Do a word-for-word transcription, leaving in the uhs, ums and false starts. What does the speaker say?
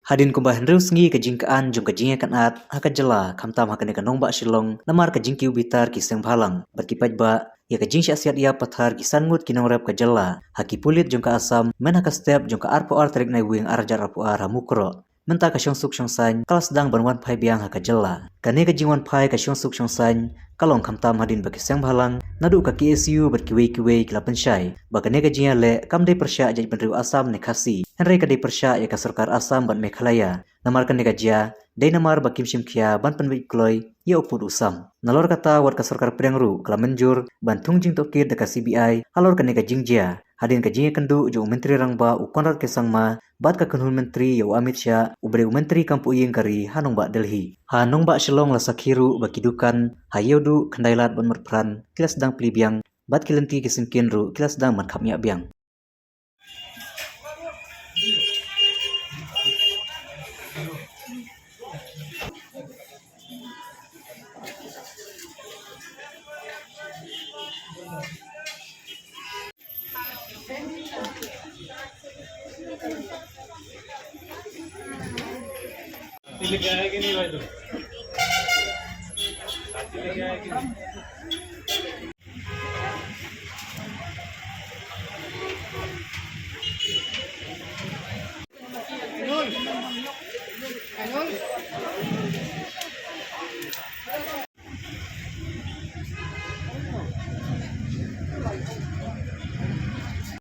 Hadien kumba hynriew sngi ka jingkhan jong ka jingïakynad ha ka jylla, khamtam ha kane ka nongbah Shillong, namar ka jingkiew bitar ki seng bhalang bad ki paidbah ïa ka jingshah siat ïap pathar ki san ngut ki nongrep ka jylla ha ki pulit jong ka Assam, myn ha ka step jong ka arphew ar tarik Naiwieng ar hajar arphew ar ha Mukroh. Mynta ka shongsuk shongsaiñ ka la sdang ban wan phai biang ha ka jylla. Kane ka jingwan phai ka shongsuk shongsaiñ ka long khamtam hadien ba ki seng bhalang naduh ka K S U bad kiwei kiwei ki la pynshai ba kane ka jingïaleh kam dei pyrshah jaitbynriew Assam ne Khasi, hynrei ka dei pyrshah ïa ka sorkar Assam bad Meghalaya. Namar kane ka jia dei namar ba kim shim khia ban pynbeit kloi ïa u pud u sam. Nalor kata, wat ka sorkar pdeng ruh ka la mynjur ban thung jingtohkit da ka C B I halor kane ka jingjia, hadien ka jingïakynduh jong u Myntri Rangbah u Conrad K Sangma bad ka kynhun myntri ïa u Amit Shah, u ba dei u myntri kam phuh ïing ka ri, ha nongbah Delhi. Ha nongbah Shillong la sakhi ruh ba ki dukan ha Ïewduh, Khyndailad bad Motphran ki la sdang plie biang bad ki lynti ki syngkien ruh ki la sdang ban khapngiah biang.